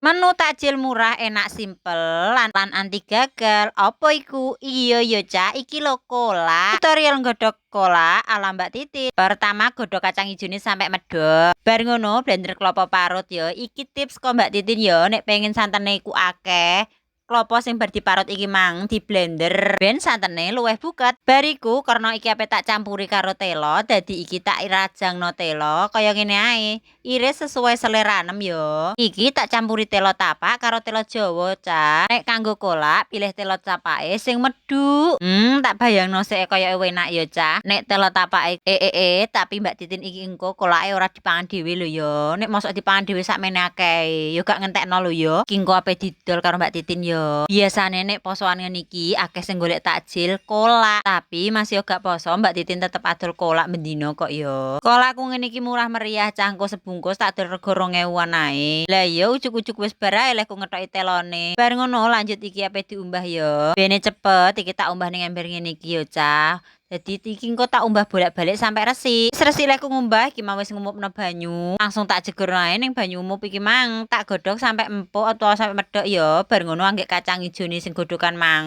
Menu takjil murah, enak, simpel, lan anti gagal. Apa iku? Iya ya, Cak, iki lho kolak. Tutorial nggodhog kolak ala Mbak Titin. Pertama, godhog kacang ijone sampe medhok. Bar ngono blender klopo parut ya. Iki tips ko Mbak Titin ya, nek pengen santene iku akeh, klopo sing bar diparut iki mang di blender ben santene luwih buket. Bar iku, karena iki ape tak campuri karo telo, dadi iki tak rajangno telo kaya ngene ae. Iris sesuai seleranem yo. Iki tak campuri telo tapak karo telo Jawa, Cak. Nek kanggo kolak, pilih telo tapake sing medhuk. Tak bayangno sik kaya enak ya, Cak. Nek telo tapake tapi Mbak Titin iki engko kolake ora dipangan dhewe lho ya. Nek mosok dipangan dhewe sakmene akeh, ya gak ngentekno lho ya. Iki engko ape didol karo Mbak Titin yo. Biasane nek posoan ngene iki akeh sing golek takjil kolak, tapi masih gak poso Mbak Titin tetep adol kolak bendino kok yo. Kolakku ngene iki murah meriah, Cah, engko sebungkus tak dol rego 2000-an ae. Lah iya, ujug-ujug wis bar ae lehku ngethoki telone. Bar ngono lanjut iki ape diumbah yo. Bene cepet iki tak umbah ning ember ngene iki yo, Cah. Dadi iki engko tak umbah bolak-balik sampai resik. Wis resik lehku ngumbah, iki mau wis ngumupno banyu. Langsung tak jegurno ae ning banyu umup iki mang. Tak godhog sampai empuk atau sampai medhok ya. Bar ngono anggek kacang ijone sing godhogan mang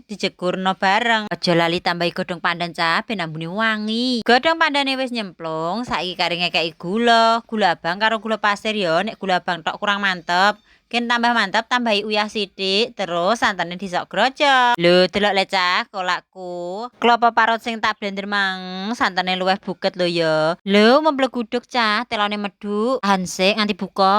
dijegurno bareng. Aja lali tambahi godhong pandan, Cah, ben ambune wangi. Godhong pandane wis nyemplung, saiki kari ngekeki gula, gula abang karo gula pasir ya. Nek gula abang tok kurang mantep. Ken tambah mantep tambahi uyah sithik, terus santene disok grojok. Lho, delok le, Cah, kolakku. Klopo parut sing tak blender mang santene luwih buket lho ya. Lho, mempleguduk, Cah, telone medhuk. Tahan sik nganti buka.